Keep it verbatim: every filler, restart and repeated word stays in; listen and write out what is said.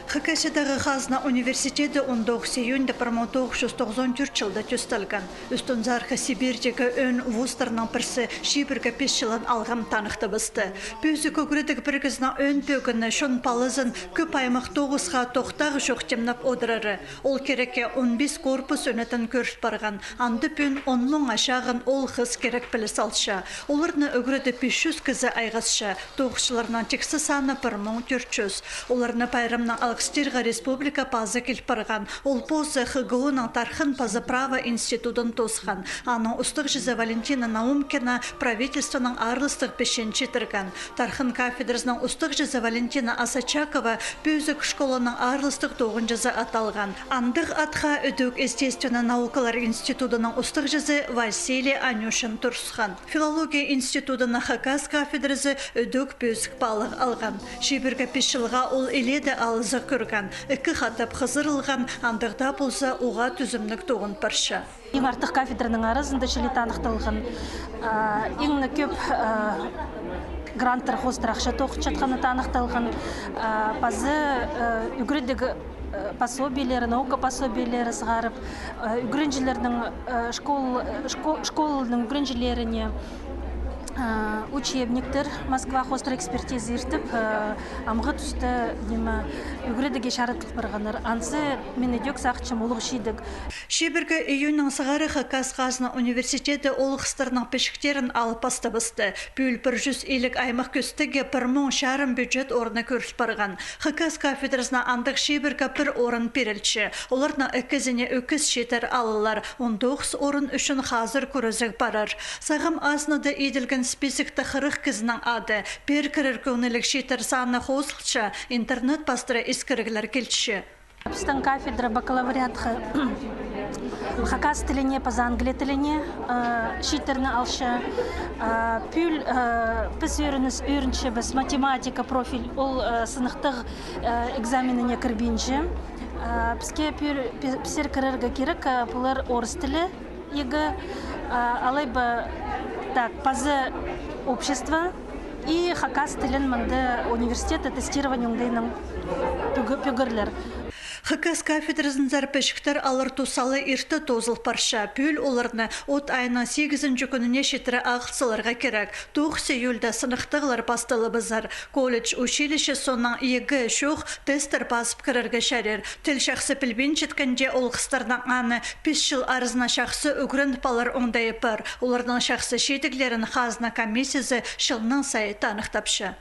Хакасиядағы хазна университеті он тоғыс июньда пір муң тоғыс чӱс тоғызон тӧрт чылда тӧстелген. Ӱстӱнзархы Сибирьдегі ӧӧн вузтарның пірсі чибіргі пис чылын алғам таныхтабысты. Пӧзік ӱгредіг пірігізінің ӧӧн пӧгіні чон палазын кӧп аймах тоғысха тохтағ чох тимнеп одырары. Ол кирекке он пис корпус ӧнетін кӧріл парған. Анда пӱӱн он муңа чағын оол-хыс кирек піліс алча. Оларны ӱгредіп пис чӱс кізі айғасча. Тоғысчыларның тиксі саны пір муң тӧрт чӱс. Оларны пайрамнаң алғыстирға республика пазы кил парған. Ол позы ХГУ-ның тархын паза право институдын тоосхан. Аның устағҷызы Валентина Наумкина правительствоның аарластығ писчен читірген. Тархын кафедразының устағҷызы Валентина Асочакова пӧзік школаның аарластығ тоғынҷызы аталған. Андағ атха ідӧк естественный наукалар институдының устағҷызы Василий Анюшин турысхан. Филология институдына хакас кафедразы ідӧк пӧзік паалағ алған. Чибіргі пис чылға ол илееде алызығ кӧрген, ікі хатап хызырылған, андағ даа полза уғаа тӱзімніг тоғын парча. Иң артых кафедраның аразында чіли таныхталған, а, иң не кӧп, а, гранттар хоостыра ахча тоғынчатханы таныхталған, а, пазы, а, ӱгредіг, а, пособиелері, наука пособиелері сығарып, а, ӱгренҷілернің, а, школ-, шко-, школаның ӱгренҷілеріне, а, учебниктер Москва хоостыра экспертиза иртіп, а, амғы туста, ниме, ӱгредігге чарыдыл парғаннар. Анзы мин ідӧк сағынчам улуғ чидіг. Чибіргі июньнің сығара Хакас хазна университеті оол-хыстарның пічіктерін алып пастабысты. Пӱӱл пір чӱс илиг аймах кӧстегі пір муң чарым бюджет орны кӧріл парған. Хакас кафедразына андағ чибіргі пір орын пирілче. Оларның ікізіне ӱкіс чииттер алылар, он тоғыс орын ӱчӱн хазыр кӱрезіг парар. Сағам азынада иділген списокта хырых кізінің ады. Пеер кірер кӧңніліг чииттер саны хозылча, интернет пастыра искіріглер килче. Пістің кафедра бакалавриатха хакас тіліне паза англия тіліне, э, чииттерні алча. Э, пӱӱл, э, піс ӧрініс-, ӧрінчебіс математика профиль, ол, э, сыныхтығ, э, экзаменіне кірбинче. Э, піске пӱӱл, пі-, пісер кірерге кирек, э, пулар орыс тілі. ЕГЭ, а, алай ба, так, паза общество и хакас тілін мында университет тестирование оңдайынаң пӱгӱ-, пӱгӱрлер. Хакас кафедразынзар пічіктер алар тус сала ирте тоозыл парча. Пӱӱл оларны от айының сигізінҷі кӱніне читіре ағыл саларға кирек. Тоғыс июльда сыныхтығлар пасталыбызар. Колледж, училище соонаң ЕГЭ чох, тесттер пазып кірерге чарир. Тіл чахсы пілбинчеткенде, оол-хыстарның аны пис чыл аразына чахсы ӱгреніп алар оңдайы пар. Оларның чахсы чидіглерін хазна комиссиязы чылнаң сай таныхтапча.